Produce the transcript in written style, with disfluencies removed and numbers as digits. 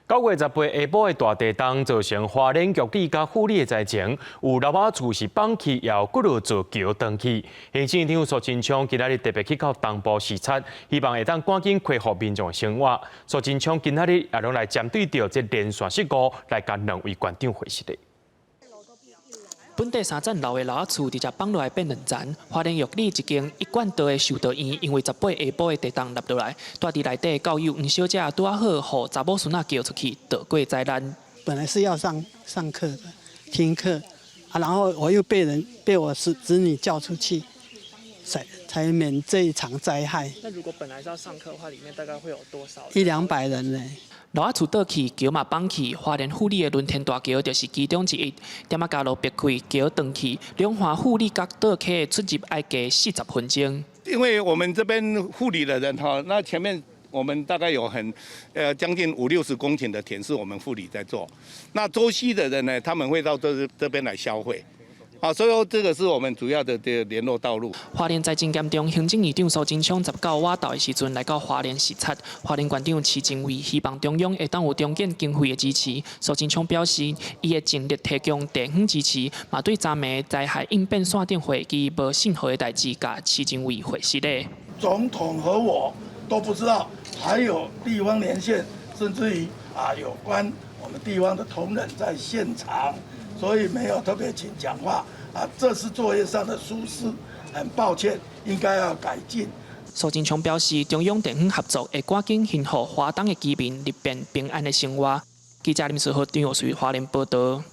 9月18下晡的大地動造成花蓮玉里佮富里的災情，有老仔厝是崩去，也有幾落座橋斷去。行政院長蘇貞昌今仔日特別去到東部視察，希望會當趕緊恢復民眾的生活。蘇貞昌今仔日也攏來針對著這連線失誤來共兩位縣長會視的。本地三層樓的老仔厝直接崩落來變兩層。花蓮玉里一間一貫道的修道院，因為18下晡的地動塌落來，住佇內底的教友黃小姐拄仔好，予查某孫仔叫出去躲過災難。本來是要上上課的，聽課啊，然後我又被人被我子女叫出去，才免這一場災害。那如果本來是要上課的話，裡面大概會有多少？一兩百人呢。老仔厝倒去，橋嘛崩去，花蓮富里的倫天大橋就是其中之一。店仔加路白開，橋斷去，兩岸富里佮倒溪的出入愛加40分鐘。因為我們這邊富里的人哈，那前面我們大概有很，將近五六十公頃的田是我們富里在做，那周溪的人呢，他們會到這邊來消費。啊，所以說這個是我們主要的這個聯絡道路。花蓮災情嚴重，行政院長蘇貞昌19倚晝的時陣來到花蓮視察。花蓮縣長徐榛蔚希望中央會當有重建經費的支持。蘇貞昌表示，伊會盡力提供地方支持，嘛對昨暝災害應變線頂會議無信號的代誌，共徐榛蔚回實咧。總統和我都不知道，還有地方連線，甚至於啊有關我們地方的同仁在現場。所以沒有特別請講話啊，這是作業上的疏失，很抱歉，應該要改進。蘇貞昌表示，中央地方合作會趕緊還予花東的居民入變平安的生活。記者林世豪、張友水花蓮報道。